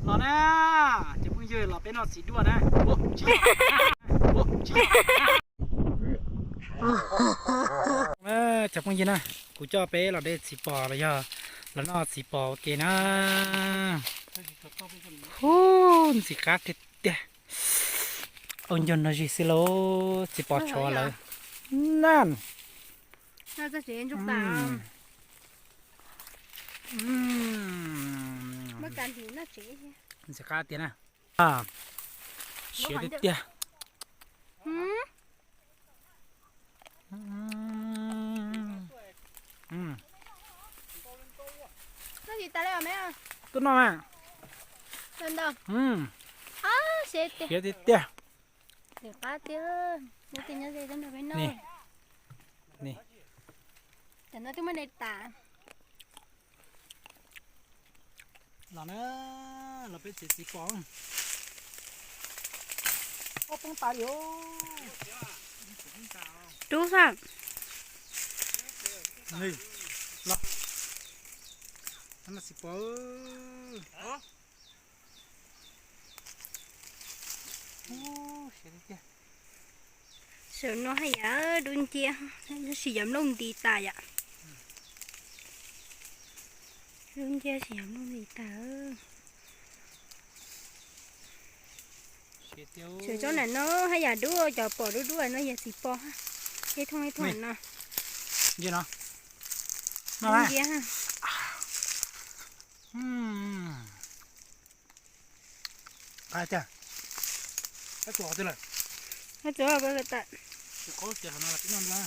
Los na, cov phooj ywg, los peb noj txiv duaj na. Cov phooj ywg na, kuv coj peb los de txiv pos los yog los noj txiv pos ua ke na. Hu, ntxim qab tiag tiag. Ua nco no zis xwb lauj, txiv pos tshauv lawm. Nan. Ntxim qab tiag na. Siav tiag tiag. Tuaj noj mas. Siav tiag tiag. Los na, los peb txiav txiv pos. Ob poob tas li. Rub xwb. Los, txiv pos. Saum no haj yam dub nciab, tab sis yam nplooj nti tas yom. Dub nciab tab sis yam nplooj nti tas. Saum tsob nram no haj yam dub, cov pom dub dub no yog txiv pos, ib thooj ib thooj no. Dub nciab. Qab tiag. Qab tsuas qhov twg lawm? Qab tsuas qhov twg lawm? Tsis qaub tias qhov no los peb noj dua.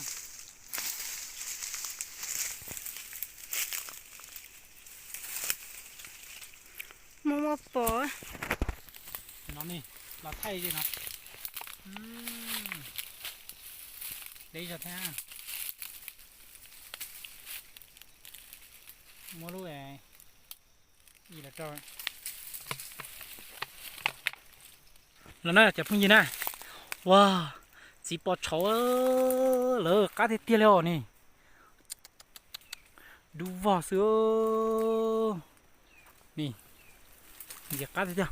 Muaj muaj pos. No ne, los thaij li no. Deb zog thiab. Muab lub los na cov phooj ywg na. Ua, txiv pos tshauv lawm, qab tiag tiag li os ne. Dub vog xwb. Ne, ntxim qab tiag tiag.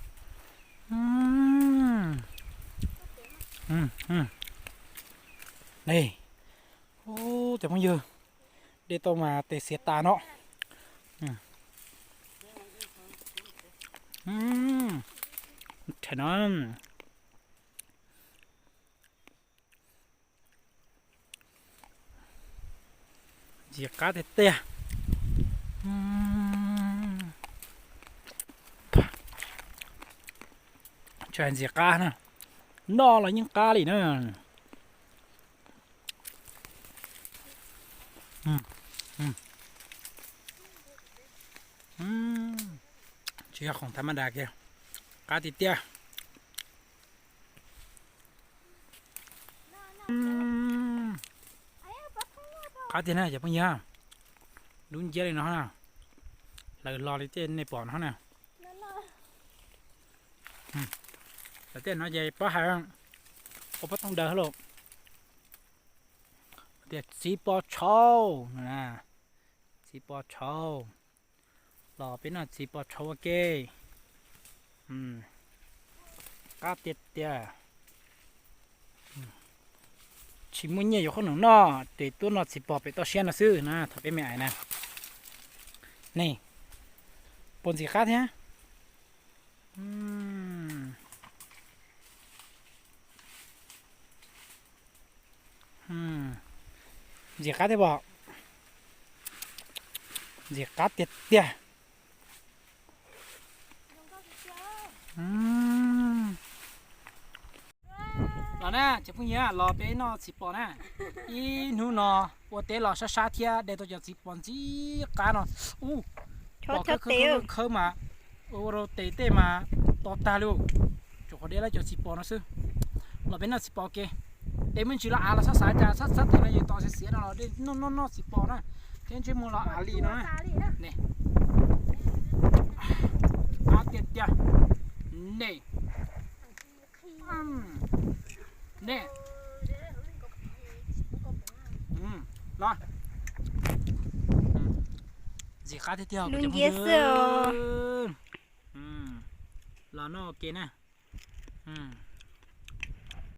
Ne, cov phooj ywg, de tau mas tes xiav tas no. Rhais no. Ntxim qab tiag tiag. Tsis hais ntxim qab na, noj los yeej qab li na. Tsis yog khoom tha ma das kiag, qab tiag tiag. Qab tiag na cov phooj ywg, dub nciab li no na, hlaws hlo li tej nej pom no na. Lawv tej no ces pob hais ua pob tooj daws lauj. Tias txiv pos tshauv, txiv pos tshauv, los peb noj txiv pos tshauv ua ke. Qab tiag tiag. Tsis muaj nyiaj yuav qhob noom noj ces tuaj noj txiv pos pem toj siab no xwb na, thaum peb me ais na. Ne, puas ntxim qab thiab? Ntxim qab thiab pom. Ntxim qab tiag tiag. Los na cov phooj ywg, los peb noj txiv pos na. Ib hnub no ua teb los sab sab thiab de tau cov txiv pos ntxim qab no. Ub, pos khawb khawb mas ua rau tes tej mas to tag li. Tsuas qhuav de lawm cov txiv pos no xwb. Los peb noj txiv pos ke. Tes muaj ntsis los av los sab xav cas sab xab tes no yus tos xiav xiav no los noj noj txiv pos na. Thiab ntsej muag los av li no na. Ne, qab tiag tiag. Ne, ne, los. Ntxim qab tiag tiag cov phooj ywg. Xwb os. los noj ua ke na.